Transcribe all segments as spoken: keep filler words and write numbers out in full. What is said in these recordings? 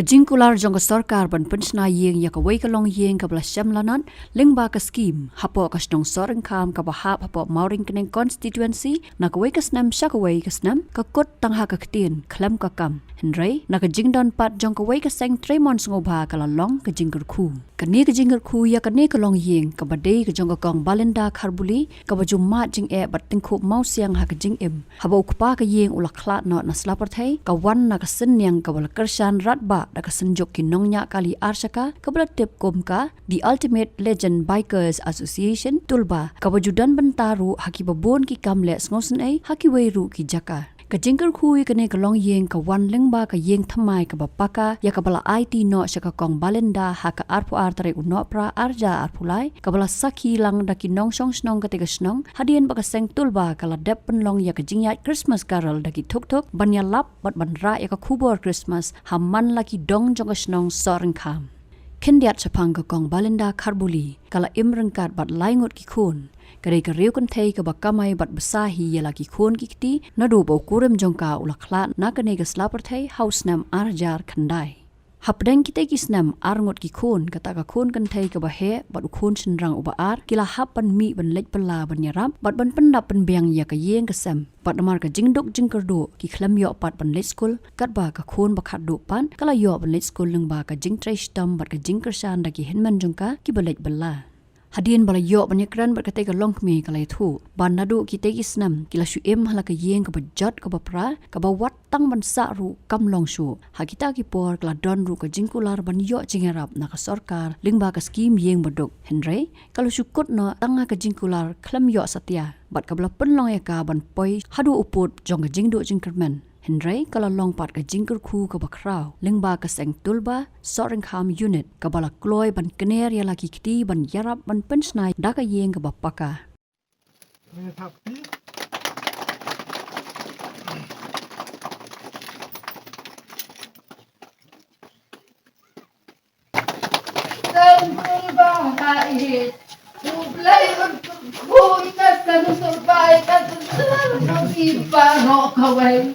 Jingkular jong ka sorkar ban pynshna ïing ïa kawei ka longïing kaba la shem lanot lyngba ka skim hapoh ka shnong Sohryngkham kaba hap hapoh Mawryngkneng constituency na kawei ka snem sha kawei ka snem ka kut tang ha ka ktien khlem ka kam. Hynrei na ka jingdon pat jong kawei ka seng trei mon sngewbha ka la long ka jingkyrkhu. Kane ka jingkyrkhu ïa kane ka longïing kaba dei ka jong ka Kong Balinda Kharbuli kaba ju mad jingeh bad tyngkhuh mawsiang ha ka jingim. Haba u kpa ka ïing u la khlad noh na sla pyrthei, ka wan na ka synñiang kaba la kyrshan radbah da ka synjuk ki nongñiah kali arshaka kaba la tip kum ka The Ultimate Legend Bikers Association Tulba, kaba ju don bynta ruh ha kiba bun ki kam leh sngewsynei ha kiwei ruh ki jaka. Ka jingkyrkhu ïa kane ka longïing ka wan lyngba ka ïing thymmai kaba paka ïa kaba la aiti noh sha ka Kong Balinda ha ka arphew ar tarik u Nohprah arhajar arphew lai, kaba la sakhi lang da ki nongshong shnong kata ka shnong hadien ba ka seng Tulba ka la dep pynlong ïa ka jingïaid Christmas Carol da ki thukthuk ban ïalap bad ban rah ïa ka khubor Christmas ha man la ki dong jong ka shnong Sohryngkham. Khyndiat shaphang ka Kong Balinda Kharbuli, ka la im ryngkat bad lai ngut ki khun. Ka dei ka riew kynthei kaba kamai bad bsa hi ïa la ki khun ki kti, naduh ba u kurim jong ka u la khlad na kane ka sla pyrthei ha u snem arhajar khyndai. Hapdeng kita ki snem, ar ngut ki khun, kata ka khun kynthei kaba heh bad u khun shynrang uba ar, ki la hap ban mih ban leit bylla ban ïarap bad ban pyndap pynbiang ïa ka ïing ka sem. Bad namar ka jingduk jingkyrduh, ki khlem ïoh pat ban leit skul, katba ka khun ba khatduh pat ka la ïoh ban leit skul lyngba ka jingtrei shitom bad ka jingkyrshan da ki hynmen jong ka kiba leit bylla. Hadien ba la ïoh ban ïakren bad katei ka longkmie, ka la ïathuh ba naduh kitei ki snem ki la shu im ha la ka ïing kaba jot kaba pra, kaba wat tang ban sah ruh kam long shuh. Ha kita ki por ka la don ruh ka jingkular ban ïoh jingïarap na ka sorkar lyngba ka skim ïing baduk. Hynrei ka la shu kut noh tang ha ka jingkular khlem ïoh satia bad kaba la pynlong ïa ka ban poi haduh u pud jong ka jingduh jingkyrmen. Hynrei ka la long pat ka jingkyrkhu kaba khraw lyngba ka seng Tulba Sohryngkham Unit, kaba la kloi ban kner ïa la ki kti ban ïarap ban pynshna da ka ïing kaba paka. Seng Tulba ha ïeit. U Blei un kyrkhu ïa ka Seng Tulba, ïa ka Seng Tulba baroh kawei.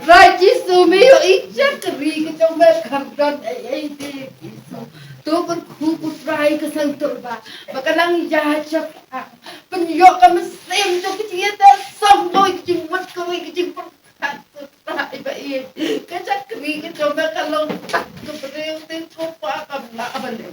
Trai Jisu, me ïohi shakri ka jong me kyrdan ei ei de Jisu. To kyrkhu ko Trai ka Seng Tulba ba ka nang ïaid shaphang. Pynïoh ka mynsiem jong ka jingïada song, boi ka jingmut kawei ka jingpyrkhat. Ka shakri ka jong me ka long tang ka briew te ko pa kam lah ban leh.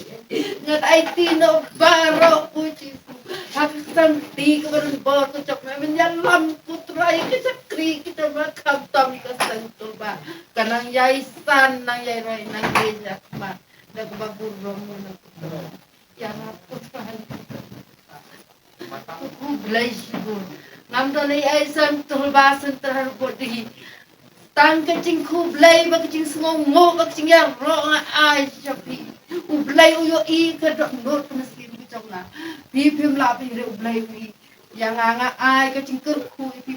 Ngan aiti noh baroh ko Jisu ha ka santi kaba donbor ka jong me. Men ïalam ko Trai, ka shakri ka jong me khamtam ka Seng Tulba. Ka nang ïai san, nang ïai roi, nang ïai ïakhmat da kaba burom na ko Trai. Ïa nga ko Trai. Khublei shibun. Ngam don ei ei Seng Tulba, Seng Trarbud hi. Tang ka jingkhublei bad ka jingsngewnguh bad ka jingïaroh nga ai sha phi. U Blei u ïohi ka dohnud ka mynsiem ka jong nga. Phi phim lah phi, hynrei U Blei u ïohi. Ïa nga, nga ai ka jingkyrkhu ïa phi.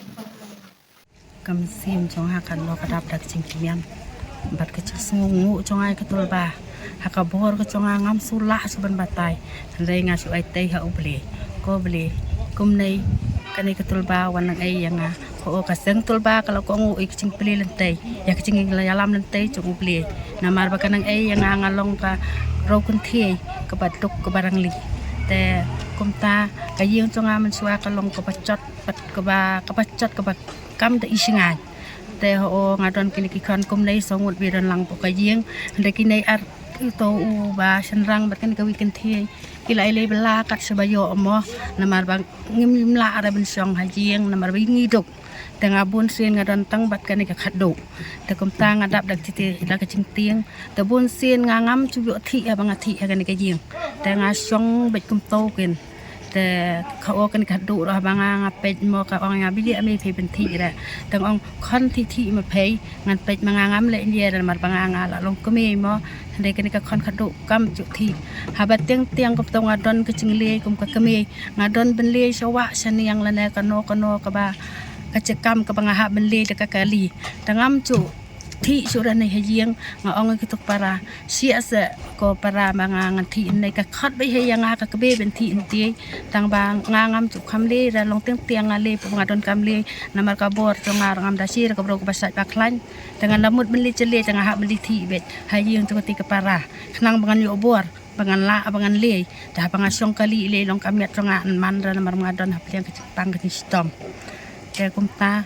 Ka mynsiem jong nga ka long ka dap da ka jingkmen bad ka jingsngewnguh jong nga ïa ka Tulba. Ha ka bor ka jong nga ngam shu lah shuh ban batai. Hynrei nga shu aiti ha U Blei. Ko Blei, kumne kane ka Tulba wan nang ei ïa nga. Ko ka Seng Tulba ka la kohnguh ïa ka jingplie lynti, ïa ka jingïalam lynti jong U Blei. Namar ba ka nang ei ïa nga, nga long ka riew kynthei kaba duk kaba rangli. Te kumta ka ïing jong nga mynshuwa ka long kaba jot bad kaba, kaba jot kaba kam da i shngaiñ. Te ho nga don kine ki khon kumne, song ngut ba don lang hapoh ka ïing. Hynrei kine ar, uto uba shynrang bad kane kawei ka kynthei, ki la ïaleh bylla kat shaba ïoh mo, namar ba ngim lah re ban shong ha ïing namar ba ngi duk. Te nga bun sien nga don tang bad kane ka khatduh. Te kumta nga dap da ka jingtieng, da ka jingtieng. Te bun sien nga ngam ju ïoh thiah haba nga thiah ha kane ka ïing. Te nga shong beit kumto kin. Te ka ong kane ka khatduh ruh haba nga, nga peit mo, ka ong ïa nga, "Balei me phi ban thiah re?" Te nga ong, "Khon thiah thiah ma phi, ngan peit ma nga, ngam leh ïa re namar ba nga, nga la long kmie mo." Hynrei kane ka khon khatduh kam ju thiah. Haba tieng tieng kumto nga don ka jingleh kum ka kmie, nga don ban leh sha wah sha niang lane kano kano kaba ka jingkam kaba nga hap ban leh da ka kali. Te ngam ju Thih shuh ra nei ha ïing, nga ong ïa kitu ki para, shi ase ko para ba nga ngan thih nei, ka khot beit ha ïa nga ka kbe ban thih nti. Tang ba nga ngam ju kham lei ra long teng teng nga lei, pynban nga don kam lei, namar ka bor jong nga ruh ngam da share ka bro kaba sait ba khlaiñ. Te ngan da mut ban lei chale, te nga hap ban lei thih beit ha ïing jong kati ka para, khnang ba ngan ïoh bor ba ngan lah ba ngan lei. Te haba nga shong kali lei long ka miet jong nga man ra, namar nga don ha pliang ka jingpang ka jingshitom. Te kumta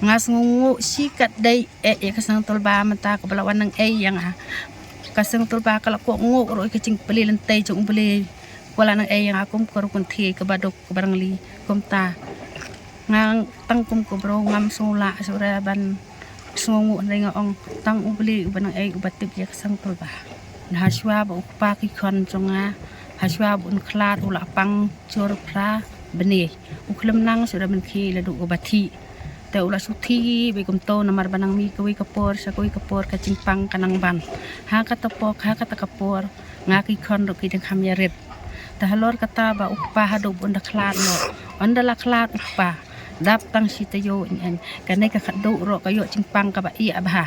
nga sngewnguh shi katdei eh ïa ka Seng Tulba mynta kaba la wan nang ei ïa nga. Ka Seng Tulba ka la kohnguh ruh ïa ka jingplie lynti jong U Blei, ka la nang ei ïa nga kum ka ruh kynthei kaba duk kaba rangli. Kumta nga tang kum ka bro ngam sngew lah shuh re ban sngewnguh, hynrei nga ong tang U Blei uba nang ei uba tip ïa ka Seng Tulba. Na ha shuwa ba u kpa ki khon jong nga, ha shuwa ba un khlad u la pang jur phra bnai. U khlem nang shuh re ban khie la duk uba thih. Te u la shu thih beit kumto namar ba nang mih kawei ka por sha kawei ka por ka jingpang ka nang ban. Ha kata pok ha kata ka por nga ki khon ruh ki dang kham ïa rit. Te halor kata ba u kpa haduh ba un da khlad noh, un da la khlad u kpa dap tang shi taïew ïeng ïeng. Kane ka khatduh ruh ka ïoh jingpang kaba ïa bha.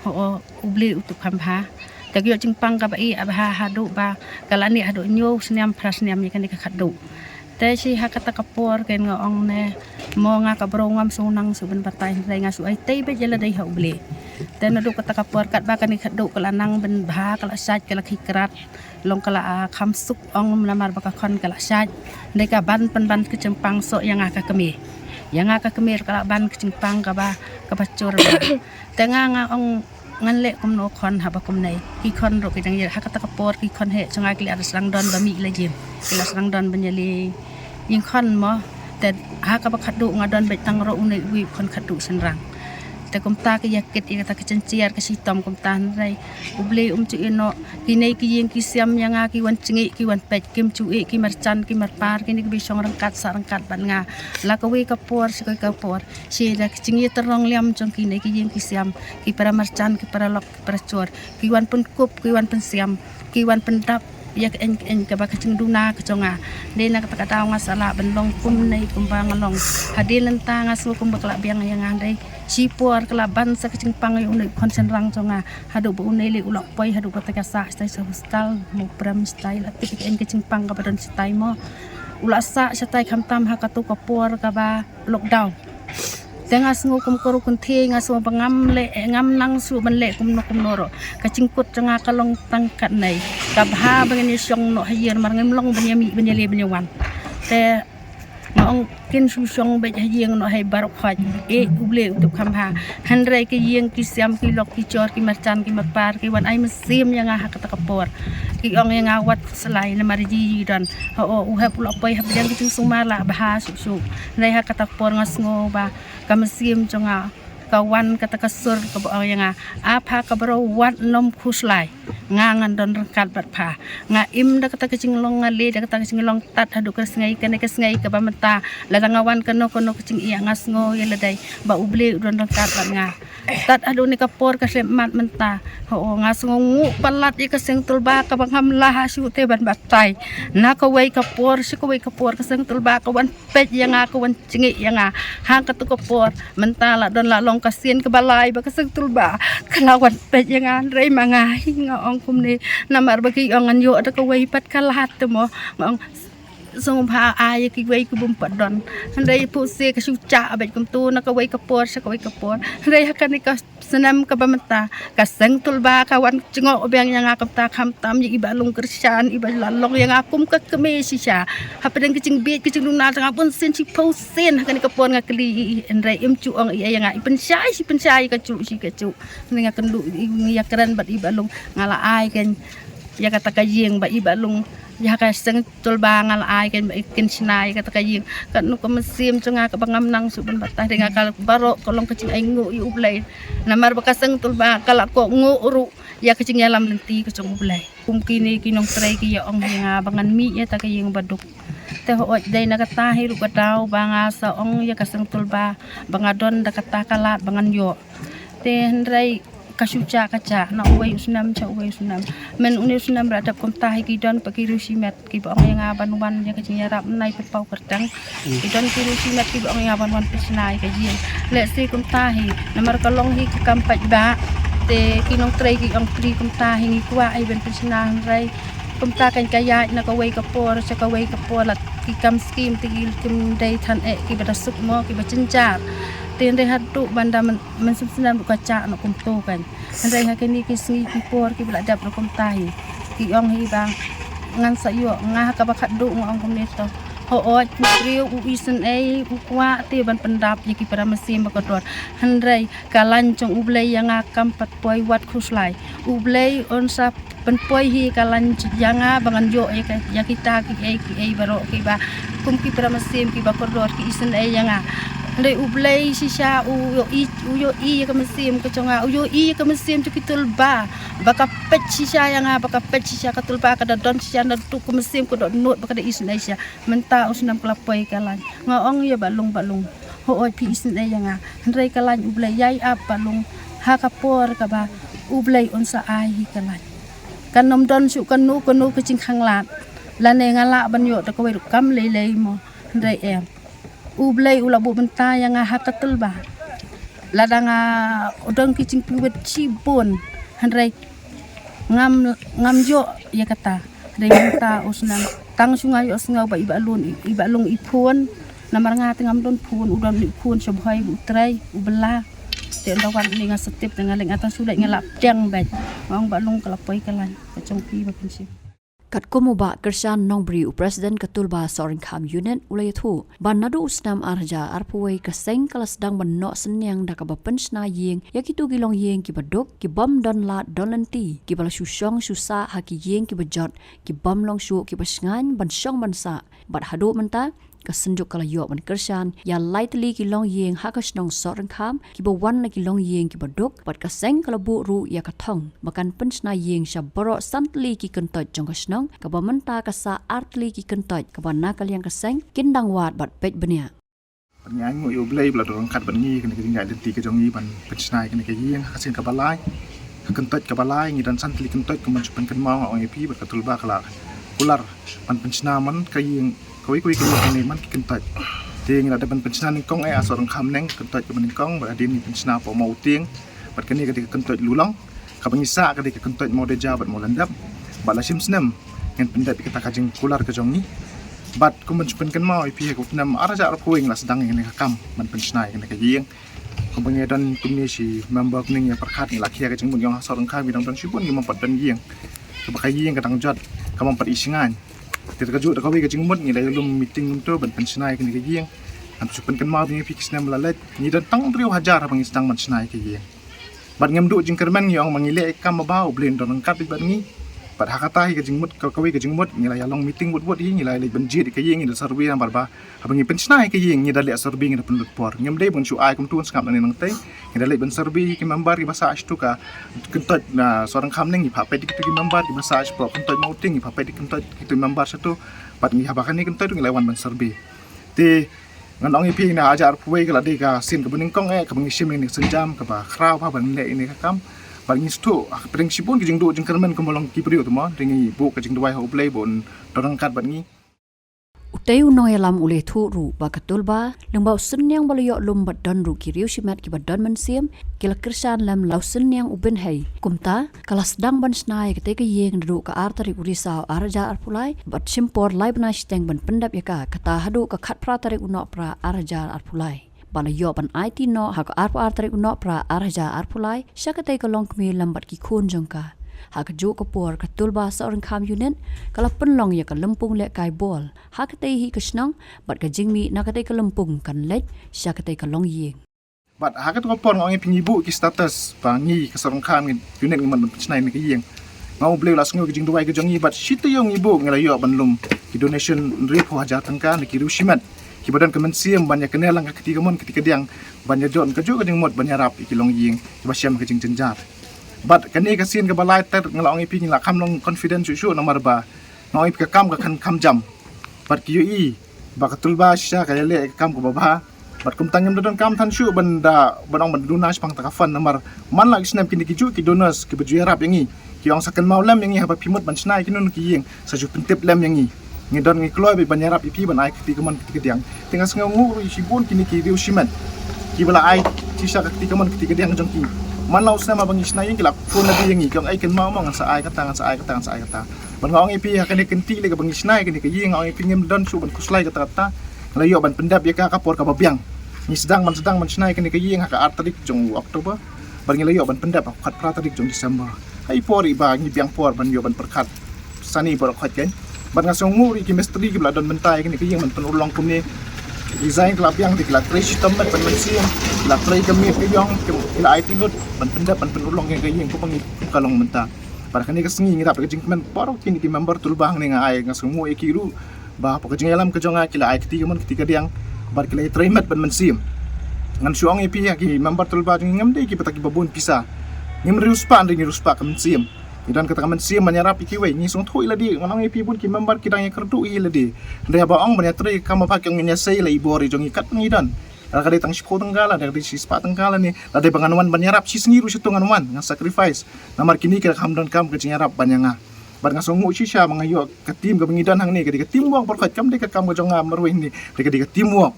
Ho, U Blei u tip kham bha. Te ka ïoh jingpang kaba ïa bha haduh ba ka la neh haduh hynñiew snem phra snem ïa kane ka khatduh. Te shi ha kata ka por ken nga ong ne mo nga ka bro ngam sngew nang shuh ban batai, hynrei nga shu aiti beit ïa lade ha U Blei. Te naduh kata ka por katba kane ka khatduh ka la nang ban bha, ka la shait, ka la khie krat, long ka la, ah, kham suk ong namar ba ka khon ka la shait. Hynrei ka ban pynban ka jingpang soh ïa nga ka kmie. Ïa nga ka kmie ka la ban ka jingpang kaba, kaba jur bha. Te nga nga ong ngan leh kumno khon haba kumne. Ki khon ruh ki dang ïa ha kata ka por ki khon heh jong nga ki la sdang don ba mih la jin. Ki la sdang don ban ïaleh ïing khon mo. Te ha kaba khatduh nga don beit tang ruh une uwei u khon khatduh shynrang. Te kumta ki ïa kit ïa kata ka jynjar ka shitom kumta, hynrei U Blei um ju ïeh noh. Kine ki ïing ki sem ïa nga ki wan jngi ki wan peit, kim ju ïeh ki marjan ki marpar, kine ki ba shong ryngkat sah ryngkat bad nga. La kawei ka por sha kawei ka por. Shi da ka jingïatyrnong liam jong kine ki ïing ki sem, ki para marjan, ki para lok, ki para jor, ki wan pynkup, ki wan pynsiam, ki wan pyndap ïa ka eng ka eng kaba ka jingduna ka jong nga. Dei na kata ka daw nga sa lah ban long kumne kumba nga long. Hadien nangta nga sngew kumba ka la biang ïa nga, dei shi por ka la ban sa ka jingpang ïa une u khon shynrang jong nga. Haduh ba une lei u la poi haduh kata ka sah shatai sha hospital, mo prem shatai, la tip ïa ka eng ka jingpang kaba don shatai mo. U la sah shatai khamtam ha katu ka por kaba lockdown. Te nga sngew kum ka ruh kynthei, nga sngew ba ngam leh, eh, ngam nang shuh ban leh kumno kumno ruh. Ka jingkut jong nga ka long tang katne. Ka bha ba ngin ïa shong noh ha ïing, namar ngim long ban ïa mih ban ïa leh ban ïa wan. Te nga ong kin shu shong beit ha ïing noh hei baroh khoit. Eh, U Blei u tip kham bha. Hynrei ki ïing ki sem, ki lok ki jor, ki marjan ki marpar, ki wan ai mynsiem ïa nga ha kata ka por. Ki ong ïa nga wat khuslai namar ïa i don. Ho, u hep u la poi hapdeng ka jingsumar la bha shuh shuh. Hynrei ha kata ka por nga sngew ba ka mynsiem jong nga ka wan kata ka sur kaba ong ïa nga, ap ha ka bro, wat nym khuslai. Nga ngan don ryngkat bad pha. Nga im da kata ka jinglong, nga leh da kata ka jinglong tad haduh ka sngi kane ka sngi kaba mynta. Lada nga wan kano kano ka jingïa nga sngew ïa lade ba U Blei u don ryngkat bad nga. Tad haduh ne ka por ka shlem mat mynta. Ho, nga sngewnguh palat ïa ka Seng Tulba kaba ngam lah shuh te ban batai. Na kawei ka por sha kawei ka por ka Seng Tulba ka wan peit ïa nga, ka wan jngi ïa nga. Ha katu ka por mynta la don la long ka sien kaba lai ba ka Seng Tulba ka la wan peit ïa nga, hynrei ma nga hi nga ong kumne namar ba ki ong ngan ïoh da kawei pat ka lad te mo. Nga ong sngewbha ai ïa kiwei ki bym pat don. Hynrei phu se ka shu jah beit kumtu na kawei ka por sha kawei ka por. Hynrei ha kane ka snem kaba mynta ka Seng Tulba ka wan jngoh biang ïa nga kumta, khamtam ïa i Bah Lung Kyrshan, i ba la long ïa nga kum ka kmie shisha. Hapdeng ka jingbieit ka jingduna jong nga bun sien, shiphew sien ha kane ka por nga kylli i, i, hynrei im ju ong i ïa nga, i pynshai shi pynshai, ka ju shi ka ju. Hynrei nga kynduh i, i ïa kren bad i Bah Lung, nga la ai kein ïa kata ka ïing ba i Bah Lung, ïa ka Seng Tulba nga la ai kein ba i kin shna ïa kata ka ïing. Katno ka mynsiem jong nga kaba ngam nang shuh ban batai, hynrei nga ka baroh ka long ka jingainguh ïa U Blei. Namar ba ka Seng Tulba ka la kohnguh ruh ïa ka jingïalam lynti ka jong U Blei. Kum kine ki nongtrei ki ïa ong ïa nga ba ngan mih ïa ta ka ïing ba duk. Te hooid dei na kata hi ruh ka daw ba nga sa ong ïa ka Seng Tulba ba nga don da kata ka lad ba ngan ïoh. Te hynrei ka shu jah ka jah na uwei u snem sha uwei u snem. Myn une u snem ruh dep kumta hi ki don pat ki riewshimet kiba ong ïa nga ban wan ïa ka jingïarap nai pynpaw kyrteng. Ki don ki riewshimet kiba ong ïa nga ban wan pynshna ïa ka ïing. Lehse kumta hi namar ka long hi ka kam paidbah. Te ki nongtrei ki ong phi kumta hi ngi kwah hi ban pynshna hynrei kumta kan ka ïaid na kawei ka por sha kawei ka por la ki kam skim te ki kim dei than eh kiba da suk mo kiba jynjar. Te hynrei haduh ban da man, man sum snem ruh ka chah na kumto kan. Hynrei ha kine ki sngi ki por kiba la dep ruh kumta hi. Ki ong hi ba ngan sa ïoh nga ha kaba khatduh nga ong kumne to. Hooid u briew u isynei u kwah te ban pyndap ïa ki para mynsiem ba kordor. Hynrei ka lain jong U Blei ïa nga kam pat poi wat khuslai. U Blei un sa pynpoi hi ka lain ïa nga ba ngan ïoh ïa ka, ïa kita kiei kiei baroh kiba kum ki para mynsiem kiba kordor ki isynei ïa nga. Hynrei U Blei shisha u ïohi, u ïohi ïa ka mynsiem ka jong nga, u ïohi ïa ka mynsiem jong ki tulba. Ba ka peit shisha ïa nga, ba ka peit shisha ka tulba ka da don shisha naduh ka mynsiem ka dohnud ba ka da isynei shisha. Mynta u snem ka la poi ka lain. Nga ong ïa Bah Lung, Bah Lung. Hooid phi isynei ïa nga. Hynrei ka lain U Blei ïai ap Bah Lung. Ha ka por kaba U Blei un sa ai hi ka lain. Kan ym don shuh kano kano ka jingkhanglad. Lane nga lah ban ïoh da kawei ruh kam lei lei mo. Hynrei em. U Blei u la buh bynta ïa nga ha ka tulba. Lada nga u don ki jingpynwit shibun. Hynrei ngam, ngam ïoh ïa kata. Hynrei mynta u snem tang shu nga ïohsngew ba i Bah Lung, i Bah Lung i phone. Namar nga te ngam don phone, u don i phone sha bhoi u trei u bylla. Te ynda wan ni nga sa tip te nga leh nga tang shu leh nga la pdiang beit. Nga ong Bah Lung ka la poi ka lain ka jong phi ba pynshim. Katkum u Bah Kyrshan Nongbri u President ka Tulba Sohryngkham Unit u la ïathuh ba naduh u snem ar hajar arphew wei ka seng ka la sdang ban noh synñiang da kaba pynshna ïing ïa kito ki longïing kiba duk, ki bym don lad don lynti, kiba la shu shong shu sah ha ki ïing kiba jot, ki bym long shuh kiba shngaiñ ban shong ban sah. Bad haduh mynta ka Synjuk ka la ïoh ban kyrshan ïa lai tylli ki longïing ha ka shnong Sohryngkham kiba wan na ki longïing kiba duk, bad ka seng ka la buh ruh ïa ka thong ba kan pynshna ïing sha baroh san tylli ki kyntoit jong ka shnong, kaba mynta ka sah ar tylli ki kyntoit kaba na ka liang ka seng kin dang wad bad peit bniah. Bad ngi ainguh ïa U Blei ba la don ryngkat bad ngi kane ka jingïaid lynti ka jong ngi ban pynshna ïa kane ka ïing ha ka sien kaba lai. Ka kyntoit kaba lai ngi don san tylli kyntoit kumban shu pynkynmaw nga ong ïa phi bad ka Tulba ka la kular ban pynshna man ka ïing kawei kawei ka ïing kane man ki kyntoit. Te ngi la dep ban pynshna nyngkong eh ha Sohryngkham Neng kyntoit kaba nyngkong bad hadien ngi pynshna hapoh Mawtieng bad kane ka dei ka kyntoit Lulong. Kaba ngi sah ka dei ka kyntoit Mawdeja bad Mawlyndep. Bad la shim snem ngin pyndep ïa kata ka jingkular ka jong ngi. Bad kumban shu pynkynmaw ïa phi ha ka snem ar hajar arphew wei ngi la sdang ïa kane ka kam ban pynshna ïa kane ka ïing. Kumba ngi don kumne shi member kumne ngi ïa pyrkhat ngi la khia ka jingmut ngi ong ha Sohryngkham ngi dang don shibun ngi ym pat don ïing. Kaba ka ïing ka dang jot ka ym pat i shngaiñ. Te kajuh da kawei ka jingmut ngi la ïalum meeting kumto ban pynshna ïa kane ka ïing. Ngan shu pynkynmaw ïa phi ki snem ba la leit ngi don tang hynriew hajar haba ngi sdang ban shna ïa ka ïing. Bad ngim duh jingkyrmen ngi ong ba ngi leh ïa ka kam ba bha U Blei un don ryngkat bad ngi. Bad ha kata hi ka jingmut ka kawei ka jingmut ngi la ïa long meeting wut wut hi ngi la ïa leit ban jied ïa ka ïing ngi da survey namar ba haba ngi pynshna ïa ka ïing ngi da leh survey ngi da pynlut por. Ngim dei ban shu ai kumtu ngan sngap nangne nangtei. Ngi da leit ban survey ïa ki member kiba sah shatu ka kyntoit na Sohryngkham Neng ngi phah peit ïa kitu ki member kiba sah shapoh kyntoit Mawtieng ngi phah peit ïa kyntoit kitu member shatu. Bad ngi haba kane kyntoit ngi la wan ban survey. Te ngan ong ïa phi na ar hajar arphew wei ka la dei ka sien kaba nyngkong eh kaba ngi shim ïa kane ka sienjam kaba khraw bha ban leh ïa kane ka kam. Bad ngi sngewthuh ha ka pdeng shibun ki jingduh jingkyrmen kumba long ki briew te mo, te ngi buh ka jingduwai ha U Blei ba un don ryngkat bad ngi. Utei u nongïalam u la ïathuh ruh ba ka Tulba lyngba u synñiang ba la ïoh lum bad don ruh ki riew shimet kiba don mynsiem ki la kyrshan lem la u synñiang u bynhei. Kumta ka la sdang ban shna ïa katei ka ïing naduh ka ar tarik u Risaw ar hajar arphew lai bad shim por lai bnai shiteng ban pyndep ïa ka, kata haduh ka khatphra tarik u Nohprah ar hajar arphew lai. Ba la ïoh ban aiti noh ha ka arphew ar tarik u Nohprah ar hajar arphew lai sha katei ka longkmie lem bad ki khun jong ka. Ha kajuh ka por ka Tulba Sohryngkham Unit ka la pynlong ïa ka lympung lehkai bol ha katei hi ka shnong bad ka jingmih na katei ka lympung kan leit sha katei ka longïing. Bad ha katu ka por nga ong ïa phi ngi buh ki status ba ngi ka Sohryngkham ngi Unit ngi mon ban pynshna ïa kane ka ïing. Nga U Blei u la sngew ka jingduwai ka jong ngi bad shi taïew ngi buh ngi la ïoh ban lum ki donation hynriewphew hajar tyngka na ki riew shimet kiba don ka mynsiem ban ïa kane lang ka kti kamon kti kadiang ban ïa don kajuh ka jingmut ban ïarap ïa ki longïing kiba shem ka jingjynjar. Bad kane ka sien kaba lai ter nga la ong ïa phi ngi la kham long confident shuh shuh namar ba nga ong ïa phi ka kam ka kham kham jam. Bad ki ïohi ba ka Tulba shisha ka ïaleh ka kam kaba bha. Bad kumta ngim da donkam than shuh ban da ban ong ban duna shaphang kata ka fund namar man la ki snem kine ki juh ki donors kiba ju ïarap ïa ngi ki ong sa kynmaw lem ïa ngi haba phi mut ban shna ïa kino kino ki ïing sa ju pyntip lem ïa ngi. Ngi don ngi kloi ban ïarap ïa phi ban ai kti kamon kti kadiang. Te nga sngewnguh ruh ïa shibun kine ki riew shimet kiba la ai shisha ka kti kamon kti kadiang jong ki. Man la u snem haba ngi shna ïing ki la phone lade ïa ngi, ki ong, "Ai, kynmaw mo, ngan sa ai kata, ngan sa ai kata, ngan sa ai kata." Bad nga ong ïa phi, ha kane ka kynti lei kaba ngi shna ïa kane ka ïing, nga ong ïa phi, ngim don shuh ban khuslai kata kata. Ngi la ïoh ban pyndep ïa ka ha ka por kaba biang. Ngi sdang ban, sdang ban shna ïa kane ka ïing ha ka ar tarik jong u October. Bad ngi la ïoh ban pyndep ha ka khatphra tarik jong December. Ha i por iba ngi biang por ban ïoh ban pyrkhat sani baroh khoit kein. Bad nga sngewnguh ruh ïa ki mistri kiba la don bynta ïa kane ka ïing ban pynurlong kumne. Design ki la biang te ki la trei shitom met ban mynsiem, ki la trei ka miet ka ïong, ki la aiti lut ban pyndep, ban pynurlong ïa ka ïing kumba ngi, ka long mynta. Bad kane ka sngi ngi dap da ka jingkmen baroh kine ki member tulba hangne, nga ai, nga sngewnguh ïa ki ruh ba hapoh ka jingïalam ka jong nga ki la ai kti kamon kti kadiang bad ki la ïatrei met ban mynsiem. Ngan shu ong ïa phi, ïa ki member tulba jong ngi ngim dei kiba ta kiba bun pisa. Ngim riewspah, hynrei ngi riewspah ka mynsiem. Ngi don kata ka mynsiem ban ïarap ïa kiwei. Ngi sngewthuh ïa lade, ngan ong ïa phi, bun ki member ki dang ïakyrduh ïa lade. Hynrei haba ong ban ïatrei ka kam ba bha ki ong ngin ïasei la i bor jong ngi katba ngi don. Lada ka dei tang shiphew tyngka, lada ka dei shispah tyngka lane, lada dei ba ngan wan ban ïarap shisngi ruh, shatu ngan wan, ngan sacrifice. Namar kine ki la kham donkam ka jingïarap ban ïa nga. Bad nga sngewnguh shisha ba nga ïoh ka team kaba ngi don hangne, ka dei ka teamwork baroh khoit, kam dei ka kam ka jong nga marwei hangne, dei ka dei ka teamwork.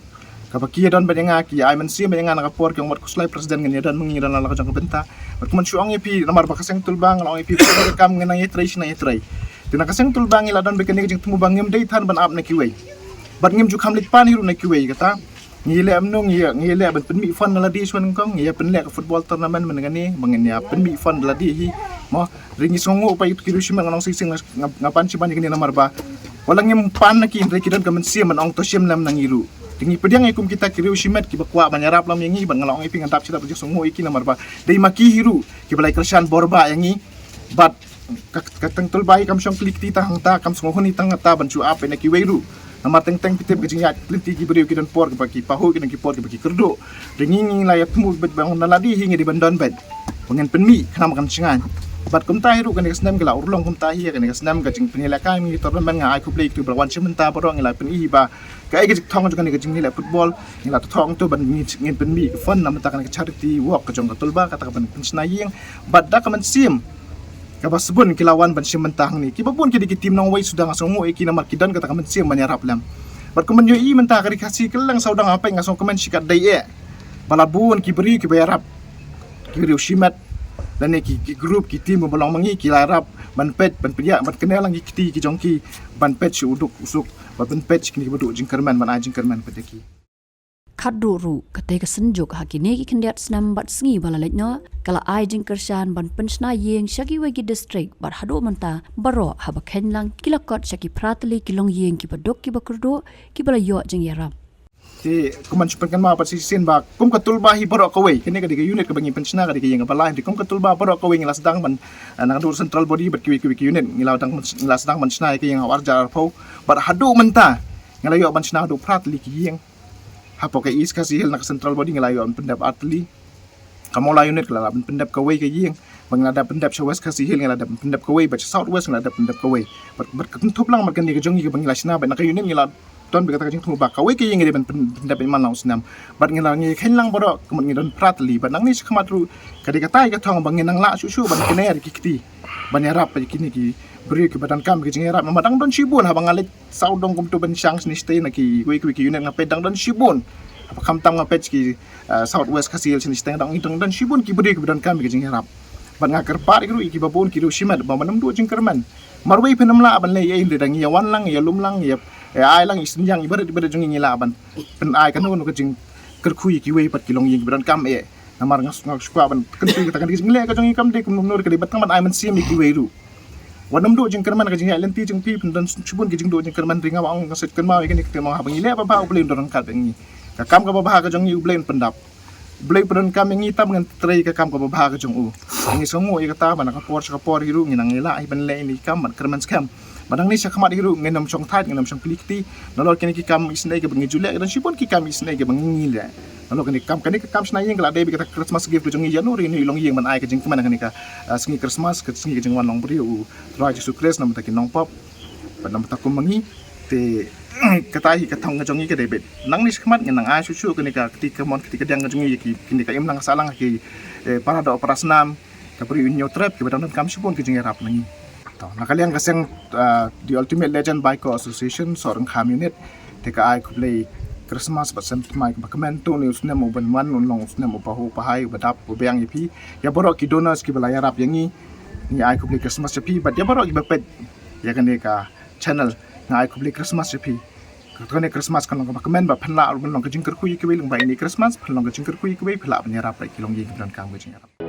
Kaba ki ïa don bad ïa nga, ki ïa ai mynsiem bad ïa nga na ka por ki ong, "Wat khuslai President, ngin ïa don ma ngi, don la ka jong ka bynta." Bad kumne shu ong ïa phi, namar ba ka seng tulba nga la ong ïa phi, ka kam ngan nang ïatrei shi nang ïatrei. Te na ka seng tulba ngi la don bad kane ka jingthmu ba ngim dei than ban ap na kiwei. Bad ngim ju kham leit pan hi ruh na kiwei, kata ngi leh mynno, ngi ïa, ngi ïa leh ban pynmih fund na lade shwa nyngkong, ngi ïa pynleh ka football tournament mynne kane ba ngin ïa pynmih fund na lade hi. Mo, hynrei ngi sngewnguh ba ïa ki riewshimet, nga ong shisien, nga, nga, nga pan shiban ïa kane namar ba wat la ngim pan na ki, hynrei ki don ka mynsiem ban ong to shim lem na ngi ruh. Te ngi pdiang ïa kum kita ki riewshimet kiba kwah ban ïarap lem ïa ngi, bad nga la ong ïa phi, nga dap shi dap jingshongnguh ïa ki namar ba dei ma ki hi ruh kiba la ïa kyrshan bor bah ïa ngi. Bad ka, ka teng tulba hi kam shong kli kti tang hangta, kam sngewhun hi tang hangta ban shu ap ïa na kiwei ruh. Namar teng teng phi tip ka jingïaid lynti ki briew ki don por kiba ki pahuh, ki don ki por kiba ki kyrduh. Te ngi, ngi la ïa thmu bad ba na lade hi ngi dei ban don bad ba ngin pynmih khnang ba kan shngaiñ. Bad kumta hi ruh kane ka snem ka la urlong kumta hi, kane ka snem ka jingpynïalehkai mini tournament, nga ai khublei ïa ki ba la wan shim bynta baroh, ngi la pyni hi ba kaei ka jingthong jong kane ka jingïaleh football. Ngi la thoh hangto ban ngin, ngin pynmih fund na bynta kane ka charity walk ka jong ka tulba, kata ka ban pynshna ïing. Bad da ka mynsiem kaba sbun ki la wan ban shim bynta hangne. Kiba bun ki dei ki team nongwei, suda nga sngewnguh ïa ki namar ki don kata ka mynsiem ban ïarap lem. Bad kumba ngi ïohi mynta ka Ri Khasi kylleng sawdong ha peit, nga sngewkmen shi katdei eh ba la bun ki briew kiba ïarap, ki riewshimet lane ki, ki group, ki team ba long ma ngi, ki la ïarap ban peit, ban pynïaid, ban kynnoh lang ki kti ki jong ki, ban peit sha u duk u suk, ban peit sha kine kiba duh jingkyrmen, ban ai jingkyrmen pat ïa ki. Khatduh ruh, katei ka synjuk ha kine ki khyndiat snem bad sngi ba la leit noh, ka la ai jingkyrshan ban pynshna ïing sha kiwei ki district bad haduh mynta baroh haba kheiñ lang ki la kot sha ki phra tylli ki longïing kiba duk kiba kyrduh kiba la ïoh jingïarap. Te kumban shu pynkynmaw pat shisien ba kum ka tulba hi baroh kawei, kane ka dei ka unit kaba ngi pynshna, ka dei ka ïing kaba lai, te kum ka tulba baroh kawei ngi la sdang ban, eh, na ka dur central body bad kiwei kiwei ki unit ngi la dang, ngi la sdang ban shna ïa ka ïing ha u arhajar arphew bad haduh mynta ngi la ïoh ban shna haduh phra tylli ki ïing. Hapoh ka East Khasi Hills na ka central body ngi la ïoh ban pyndep ar tylli. Ka Mawlai unit ka la dep pyndep kawei ka ïing. Ba ngi la dep pyndep sha West Khasi Hills ngi la dep pyndep kawei, bad sha South West ngi la dep pyndep kawei. Bad, bad ka kynthup lang bad kane ka jong ngi kaba ngi la shna bad na ka unit ngi la don bad kata ka jingthmu ba kawei ka ïing ngi dei ban pyn-, pyndep man la u snem. Bad ngi la ngi kheiñ lang baroh ka mut ngi don phra tylli. Bad nangne shakhmat ruh ka dei kata ka thong ba ngin nang lah shuh shuh ban kynnoh ïa ki kti ban ïarap ïa kine ki briew kiba donkam ka jingïarap. Namar dang don shibun, haba nga leit sawdong kumto ban shang shane shatei na kiwei kiwei ki unit nga peit dang don shibun. Haba khamtam nga peit ki, eh, South West Khasi Hills shane shatei dang, dang don shibun ki briew kiba donkam ka jingïarap. Bad nga kyrpad ruh ïa kiba bun ki riewshimet ba ym duh jingkyrmen. Marwei phin ym lah ban leh ei ei, hynrei da ngi ïa wan lang, ïa lum lang, ïa, ïa ai lang i synñiang iba rit iba rit jong ngi, ngi lah ban pyn-ai kano kano ka jingkyrkhu ïa kiwei pat ki longïing kiba donkam eh. Namar nga, nga shu kwah ban kyntu ïa kata ka jingïaleh ka jong ngi kam dei kumno kumno, ka dei ba tang ban ai mynsiem ïa kiwei ruh. Wat nym duh jingkyrmen, ka jingïaid lynti jong phi phin don shibun ki jingduh jingkyrmen, hynrei nga ong, nga sngewkmen ïa kane ka, te ma haba ngi leh ba bha U Blei un don ryngkat bad ngi. Ka kam kaba bha ka jong ngi U Blei un pyndap. U Blei u pyndonkam ïa ngi tang ba ngin trei ka kam kaba bha ka jong u. Ngi sngewnguh ïa kata ba na ka por sha ka por hi ruh ngi nang ïa lah hi ban leh ïa kine ki kam ban kyrmen skhem. Bad nangne shakhmat hi ruh ngin ym shong thait, ngin ym shong kli kti. Nalor kine ki kam isynei kiba ngi ju leh, ki don shibun ki kam isynei kiba ngi leh. Nalor kane ka kam, kane ka kam shna ïing ka la dei bad kata ka Christmas gift ka jong ngi ïa uno uno u longïing ban ai ka jingkmen ha kane ka, ah, sngi Christmas, ka sngi ka jingwan long briew u Trai Jisu Khrist na ka bynta ki nongpop bad na ka bynta kum ma ngi. Te kata hi ka thong ka jong ngi ka dei bad nangne shakhmat ngin nang ai shuh shuh kane ka kti kamon kti kadiang ka jong ngi ïa ki, kine ka imlang ka sahlang ki, eh, para doh para snam, ka Bri U Hynñiewtrep kiba dang donkam shibun ka jingïarap na ngi. To, na ka liang ka seng, ah, The Ultimate Legend Biker Association Sohryngkham Unit, te ka ai khublei Christmas bad snem thymmai kaba kmen. To une u snem u ban wan un long u snem uba hok uba hai, uba dap uba biang ïa phi. Ïa baroh ki donors kiba la ïarap ïa ngi, ngi ai khublei Christmas ïa phi. Bad ïa baroh kiba peit ïa kane ka channel, nga ai khublei Christmas ïa phi. Kane Christmas kan long kaba kmen bad phin lah ban long ka jingkyrkhu ïa kiwei lyngba ine i Christmas, phin long ka jingkyrkhu ïa kiwei, phin lah ban ïarap ïa ki longïing kiba donkam ka jingïarap.